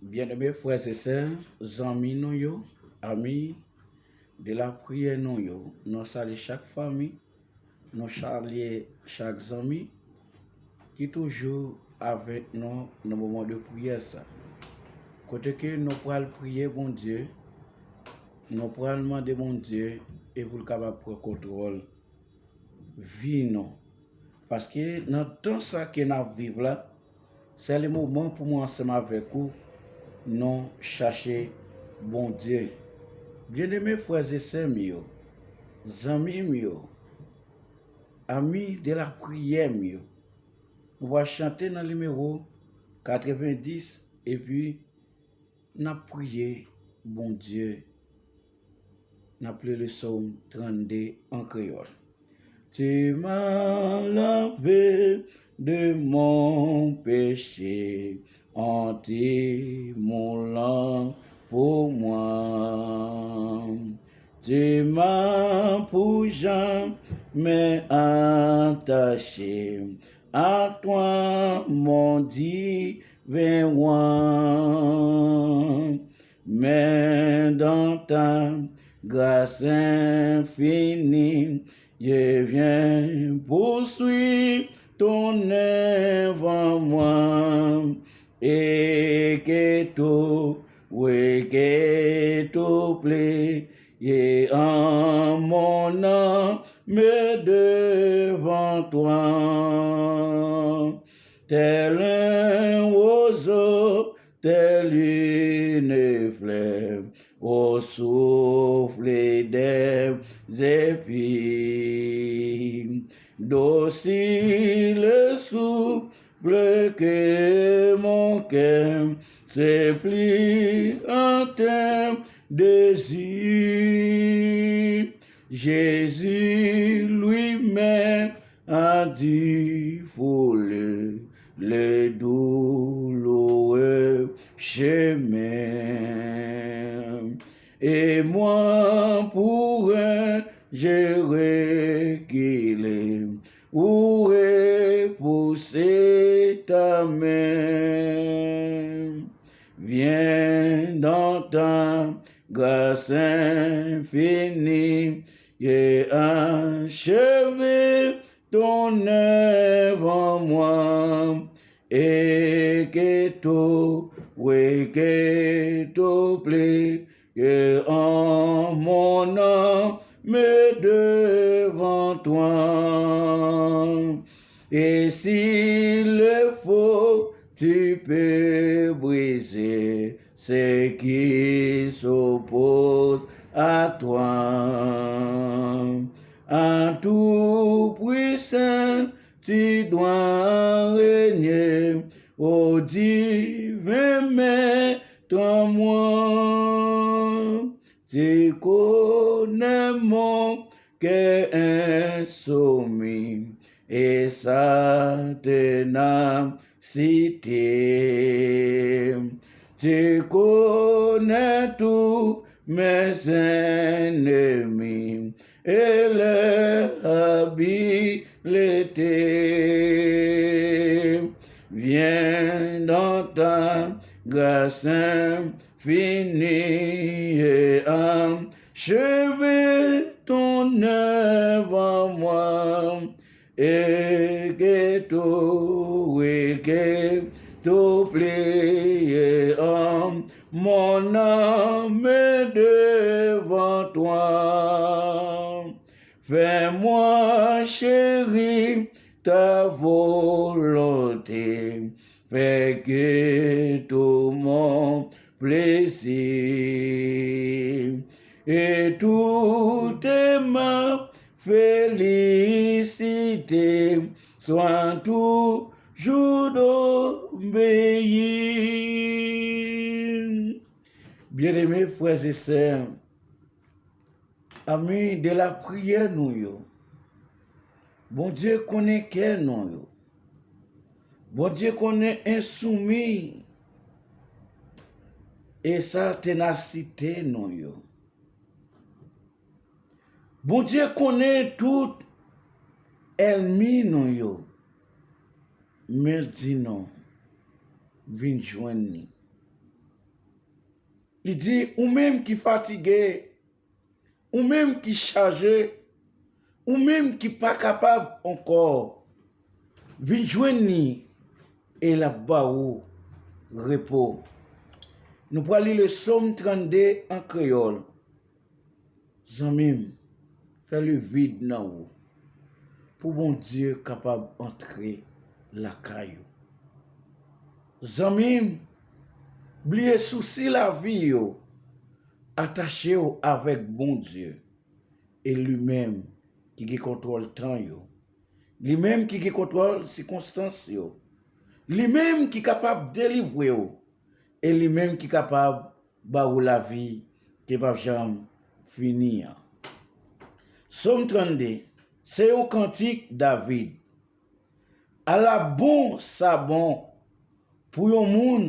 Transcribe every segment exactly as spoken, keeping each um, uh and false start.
Byeneme frè e sè, zanmi nou yo, ami de lapriyè nou yo, nou salye chak fanmi, nou salye chak zanmi ki toujou avèk nou nan moman de priyè sa. Kote ke nou pral priye Bondye, nou pral mande Bondye e pou l kapab pran kontwòl vi nou. Paske nan tan sa ke n ap viv la, se le moman pou mwen ansanm avèk ou, nou chache Bondye. Byeneme frè e sè m yo, zanmi m yo, ami de lapriyè m yo, nou va chante nan nimewo katrevendis epi n ap priye Bondye. N ap li le Sòm trannde an kreyòl. Tu m'as lavé de mon péché en t'immolant pour moi. Tu m'as pour jamais attaché à toi, mon divin roi. Mais dans ta grâce infinie, je viens poursuivre ton œuvre en moi, et que tout, oui, que tout plaît en mon âme devant toi. Tel un roseau, telle une fleur, au souffle des zéphyrs. Docile et souple que mon cœur se plie à tes désirs. Jésus lui-même a défoulé le douloureux chemin. Et moi, pour un, j'ai reculé, où repoussait ta main. Viens dans ta grâce infinie et achève ton œuvre en moi, et que tout, oui, que tout plaît en mon âme devant toi. Et s'il le faut, tu peux briser ce qui s'oppose à toi. À tout puissant, tu dois régner, ô divin maître en moi. Tu connais mon cœur insoumis et sa ténacité. Tu connais tous mes ennemis et leur habileté. Viens dans ta grâce infinie et achève ton œuvre en moi, et que tout, oui, que tout plaît en mon âme devant toi. Fais-moi chérir ta volonté, fais que tout mon plaisir et toute ma félicité soient toujours d'obéir. Byeneme frè e sè, ami de lapriyè nou yo, Bondye konnen kè nou yo. Bondye konnen ensoumi e sa tenasite nou yo. Bondye konnen tout ènmi nou yo. Men l di nou, vin jwenn li. Li di, ou menm ki fatige, ou menm ki chaje, ou menm ki pa kapab ankò, vin jwenn li e l ap ba ou repo. Nou pral li le Sòm trannde an kreyòl. Zanmi m, fè le vid nan ou pou Bondye kapab antre lakay ou. Zanmi m, bliye sousi lavi yo, atache w avèk Bondye, e li menm ki gen kontwòl tan yo, li menm ki gen kontwòl sikonstans yo, li menm ki kapab delivre w, e li menm ki kapab ba ou lavi ki p ap janm fini an. Sòm trannde, se yon kantik David. Ala bon sa bon pou yon moun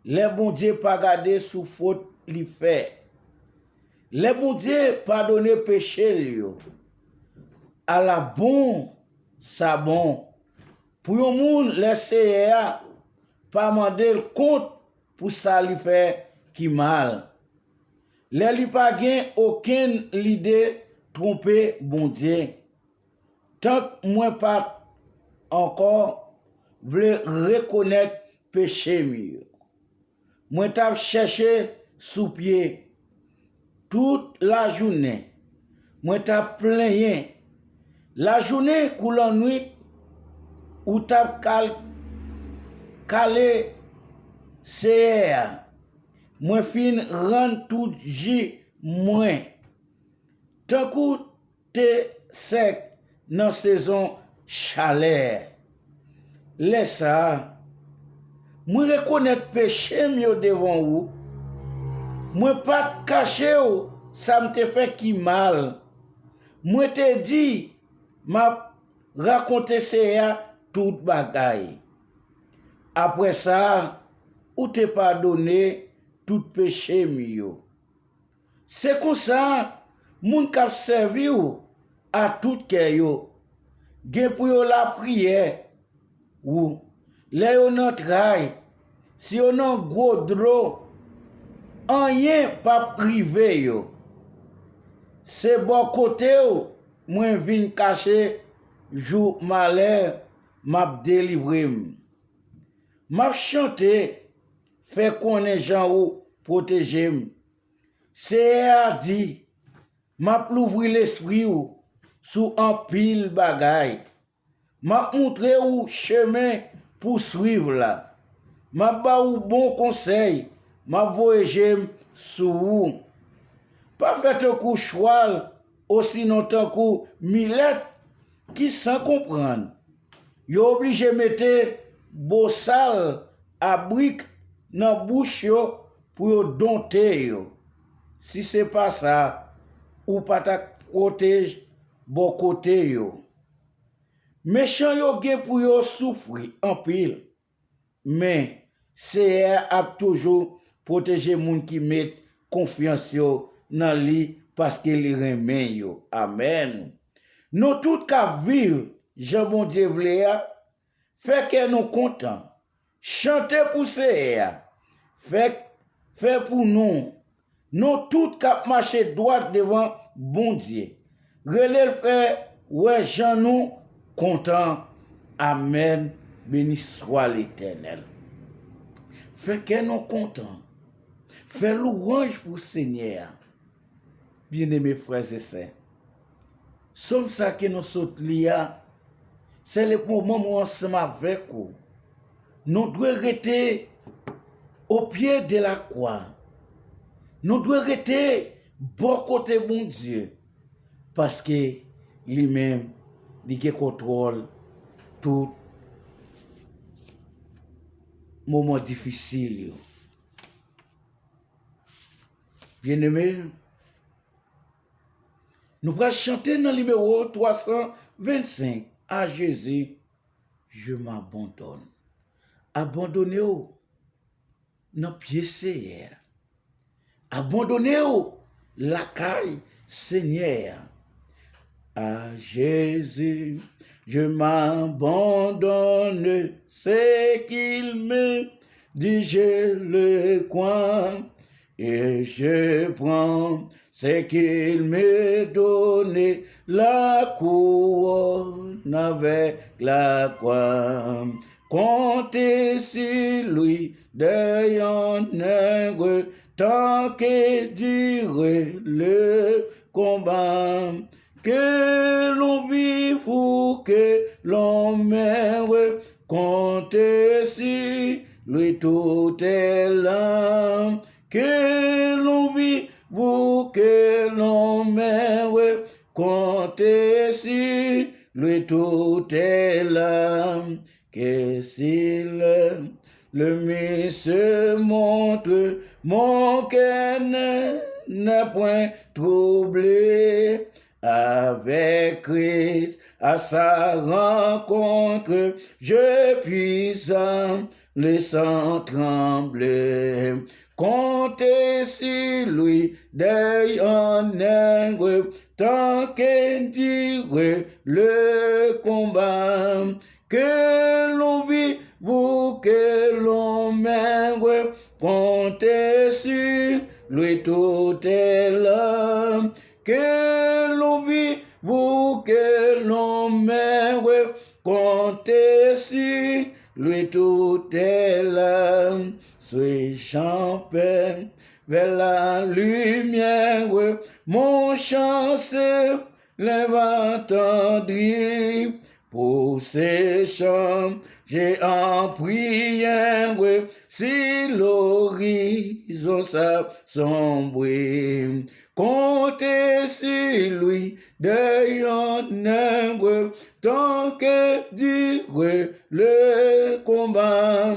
lè Bondye pa gade sou fot li fè. Lè Bondye padone peche l yo. Ala bon sa bon pou yon moun lè Seyè a pa mande l kont pou sa li fè ki mal. Lè li pa gen okenn lide twonpe Bondye. Tank mwen pa t ankò vle rekonèt peche m yo, mwen t ap chèche sou pye. Tout lajounen, mwen t ap plenyen. Lajounen kou lannwit, ou t ap kal, kale Seyè a. Mwen fin rann tout ji mwen. Tankou te sèk nan sezon chalè. Lè sa a, mwen rekonèt peche m yo devan ou. Mwen pa t kache w sa m te fè ki mal. Mwen te di, m ap rakonte Seyè a tout bagay. Apre sa, ou te padone tout peche m yo. Se konsa, moun k ap sèvi w a tout kè yo gen pou yo lapriyè ou lè yo nan tray, si yo nan gwo dlo, anyen p ap rive yo. Se bò kote w mwen vin kache jou malè, m ap delivre m. M ap chante, fè konnen jan ou pwoteje m. Seyè a di, m ap louvri lespri w sou anpil bagay. M ap montre ou chemen pou swiv la. M ap ba ou bon konsèy, m ap voye je m sou ou. Pa fè tankou chwal, osinon tankou milèt ki san konprann. Yo oblije mete bosal a brik nan bouch yo pou yo donte yo. Si se pa sa, ou pa t ap pwotej bò kote yo. Mechan yo gen pou yo soufri anpil, men Seyè a ap toujou pwoteje moun ki met konfyans yo nan li paske li renmen yo. Amèn. Nou tout k ap viv jan Bondye vle a, fè kè nou kontan. Chante pou Seyè a. Fè, fè pou nou. Nou tout k ap mache dwat devan Bondye. Rele l fè wè jan nou kontan. Amèn. Beni swa Letènèl. Fè kè nou kontan. Fè lwanj pou Senyè a. Byeneme frè e sè, sòm sa ke nou sot li a, se le moman mwen ansanm avèk ou. Nou dwe rete au pied de la croix. Nou dwe rete bò kote Bondye, paske li menm, li gen kontwòl tout moman difisil yo. Byeneme, nou pral chante nan nimewo twa san vennsenk, A Jésus, je m'abandonne. Abandone w nan pye Seyè a. Abandone w lakay Senyè a. À Jésus, je m'abandonne, ce qu'il me dit, je le crois. Et je prends ce qu'il me donnait, la couronne avec la croix. Comptez sur lui dès un heure, tant que dure le combat. Que l'on vive ou que l'on meure, comptez sur lui tout est là. Que l'on vive ou que l'on meure, comptez sur lui tout est là. Que si le, le mur se montre, mon cœur ne, n'est point troublé. Avec Christ à sa rencontre, je puis aller sans trembler. Comptez sur lui dès un heure, tant que dure le combat. Que l'on vive ou que l'on meure, comptez sur lui tout est là. Que l'on vive ou que l'on meure, comptez sur lui tout est là. Suis-je en paix vers la lumière, mon chant se lève attendri. Pour se changer en prière, si l'horizon s'assombrit, comptez sur lui dès un heure, tant que dure le combat.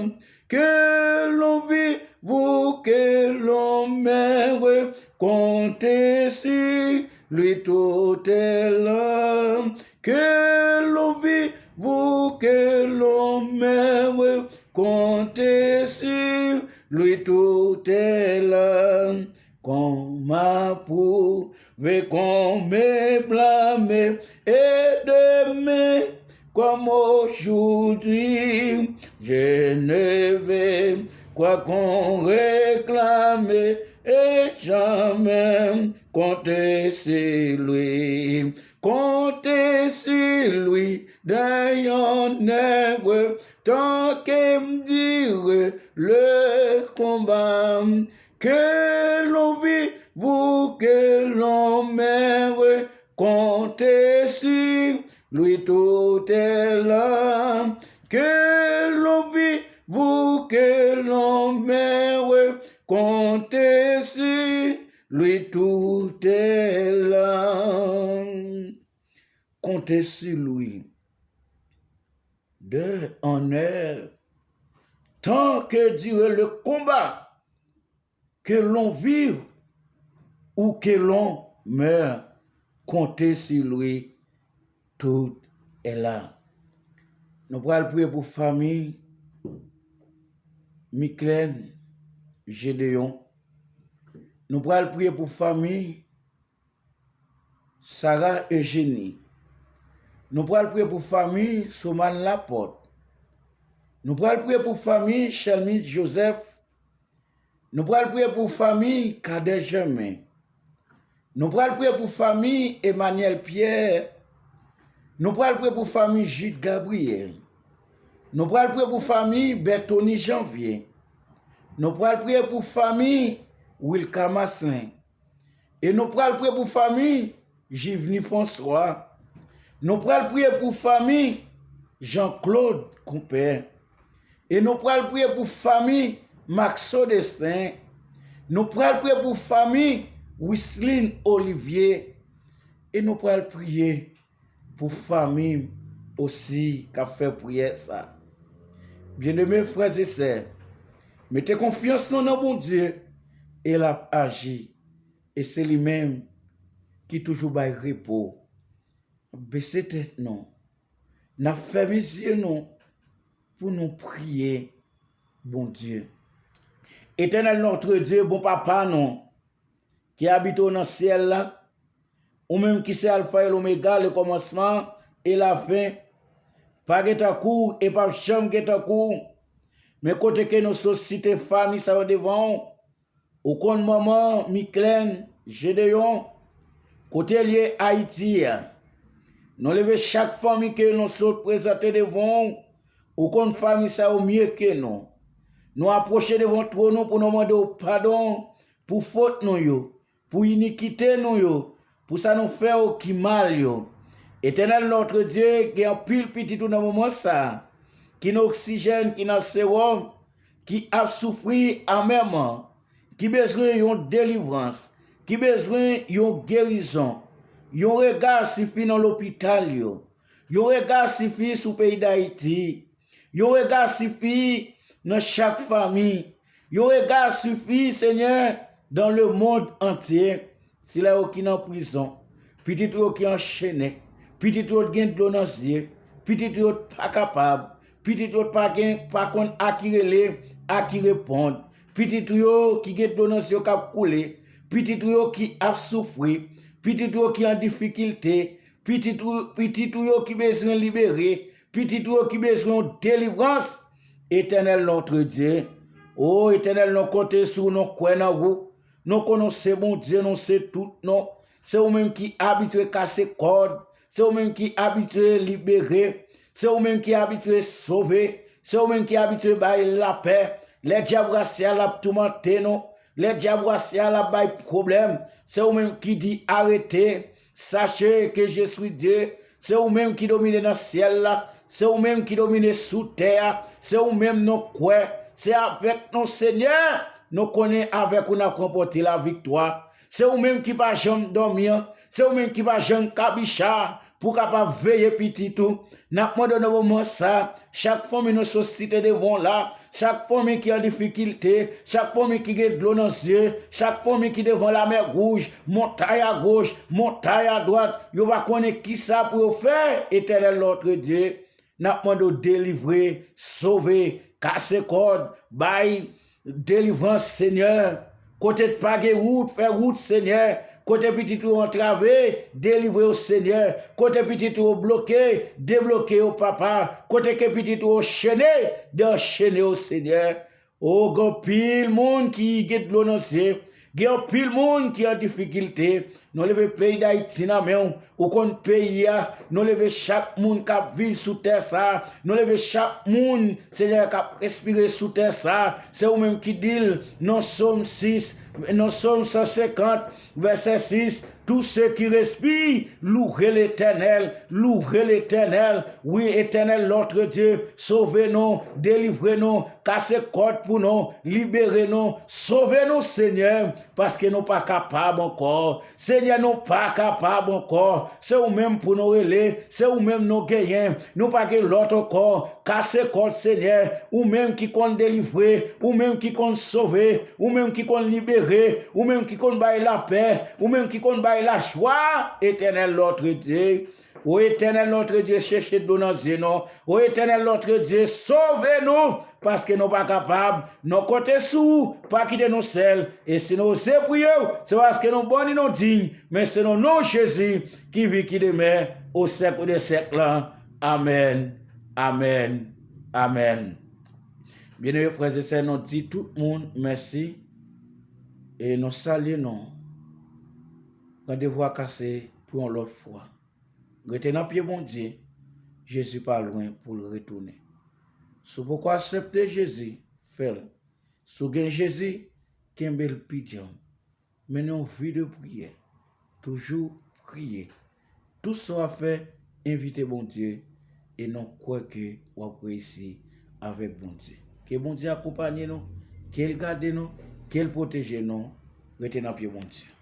Que l'on vive ou que l'on meure, comptez sur lui tout est là. Que l'on vive ou que l'on meure, comptez sur lui tout est là. Qu'on m'approuve, qu'on me blâme, et demain comme aujourd'hui, je ne vais croire qu'on réclame et jamais compter sur lui. Compter sur lui dès un heure, tant que dure le combat. Que l'on vive ou que l'on meure, comptez sur lui tout est là. Que l'on vive ou que l'on meure, comptez sur lui tout est là. Comptez sur lui dès un heure, tant que dure le combat. Que l'on vive ou que l'on meure, comptez sur lui, tout est là. Nou pral priye pou fanmi Miclène Gédéon. Nou pral priye pou fanmi Sarah Eugénie. Nou pral priye pou fanmi Somane Laporte. Nou pral priye pou fanmi Chelmith Joseph. Nou pral priye pou fanmi Cadet Germain. Nou pral priye pou fanmi Emmanuel Pierre. Nou pral priye pou fanmi Jude Gabriel. Nou pral priye pou fanmi Bertony Janvier. Nou pral priye pou fanmi Wilka Marcelin. E nou pral priye pou fanmi Jivny François. Nou pral priye pou fanmi Jean Claude Compère. E nou pral priye pou fanmi Maxo Destin. Nou pral priye pou fanmi Wisline Olivier. E nou pral priye pou fanmi m osi k ap fè priyè sa. Byeneme frè e sè, mete konfyans nou nan Bondye e l ap aji. E se li menm ki toujou bay repo. N ap bese tèt nou. N ap fèmen zye nou pou nou priye Bondye. Etènèl notre Dieu, bon papa nou, ki abite w nan syèl la, ou menm ki se Alfa e Lomega, le kòmansman e lafen, pa gen tankou w e p ap janm gen tankou w. Men kote ke nou sot site fanmi sa yo devan w, Ou konn manman Miklèn Jedeyon, kote l ye Ayiti a. Nou leve chak fanmi ke nou sot prezante devan w, ou konn fanmi sa yo mye ke nou. Nou apwoche devan twòn ou pou nou mande w padon pou fot nou yo, pou inikite nou yo, pou sa nou fè yo ki mal yo. Etènèl notre Dieu, gen anpil pitit ou nan moman sa a, ki nan oksijèn, ki nan sewòm, ki ap soufri amèman, ki bezwen yon delivrans, ki bezwen yon gerizon. Yon rega sifi nan lopital yo. Yon rega sifi sou peyi Dayiti. Yon rega sifi nan chak fanmi. Yon rega sifi, Senyè, dans le monde entier. Sila yo ki nan prizon, pitit ou yo ki anchene, pitit ou yo gen dlo nan zye, pitit ou yo pa kapab, pitit ou yo pa gen, pa konn a ki rele, a ki reponn, pitit ou yo ki gen dlo nan zye yo k ap koule, pitit ou yo ki ap soufri, pitit ou yo ki an difikilte, pitit ou, pitit ou yo ki bezwen libere, pitit ou yo ki bezwen yon delivrans. Etènèl notre Dieu, o Etènèl, nou konte sou ou, nou kwè nan ou. Nou konnen w se Bondye, nou se tout nou. Se ou menm ki abitye kase kòd. Se ou menm ki abitye libere. Se ou menm ki abitye sove. Se ou menm ki abitye bay lapè. Lè dyab rasyal ap toumante nou, lè dyab rasyal ap bay pwoblèm, se ou menm ki di arete. Sachez que je suis Dieu. Se ou menm ki domine nan syèl la. Se ou menm ki domine sou tè a. Se ou menm nou kwè. Se avèk nou, Senyè, nou konnen avèk ou n ap ranpòte laviktwa. Se ou menm ki pa janm dòmi an. Se ou menm ki pa janm kabicha pou w kapab veye pitit ou. N ap mande w nan moman sa, chak fanmi nou sot site devan w la, chak fanmi ki an difikilte, chak fanmi ki gen dlo nan zye, chak fanmi ki devan lamè wouj, montay agoch, montay adwat, yo pa konnen kisa pou yo fè, Etènèl notre Dieu. N ap mande w delivre, sove, kase kòd, bay delivrans, Senyè. Kote pa gen wout, fè wout, Senyè. Kote pitit ou yo antrave, delivre yo, Senyè. Kote pitit ou yo bloke, debloke yo, Papa. Kote ke pitit ou yo chene, dechenn yo, Senyè. O, gen anpil moun ki gen dlo nan zye. Gen anpil moun ki an difikilte. Nou leve peyi Dayiti nan men w. Ou konn peyi a. Nou leve chak moun k ap viv sou tè sa a. Nou leve chak moun, Senyè, k ap respire sou tè sa a. Se ou menm ki di l nan Sòm sis, nan Sòm san senkant, vèsè sis, Tous ceux qui respirent, louez l'Éternel, louez l'Éternel. Wi, Etènèl notre Dieu, sove nou, delivre nou, kase kòd pou nou, libere nou, sove nou, Senyè, paske nou pa kapab ankò. Senyè, nou pa kapab ankò. Se ou menm pou nou rele, se ou menm nou genyen. Nou pa gen lòt ankò. Kase kòd, Senyè, ou menm ki konn delivre, ou menm ki konn sove, ou menm ki konn libere, ou menm ki konn bay lapè, ou menm ki konn bay lajwa, Etènèl notre Dieu. O Etènèl notre Dieu, chèche dlo nan zye nou. O Etènèl notre Dieu, sove nou, paske nou pa kapab. Nou konte sou ou, pa kite nou sèl. E si nou oze priye w, se paske nou bon e nou diy, men se nan non Jezi ki viv, ki demè o syèk dè syèk lan. Amèn, amèn, amèn. Byeneme frè e sè, nou di tout moun mèsi e nou salye nou. Randevou a kase pou yon lòt fwa. Rete nan pye Bondye, Jezi pa lwen pou l retounen. Si w poko aksepte Jezi, fè l. Si w gen Jezi, kenbe l pi djanm. Mennen yon vi de priyè. Toujou priye. Tout sa w ap fè, envite Bondye e nou kwè ke w ap reyisi avèk Bondye. Ke Bondye akonpaye nou, ke l gade nou, ke l pwoteje nou. Rete nan pye Bondye.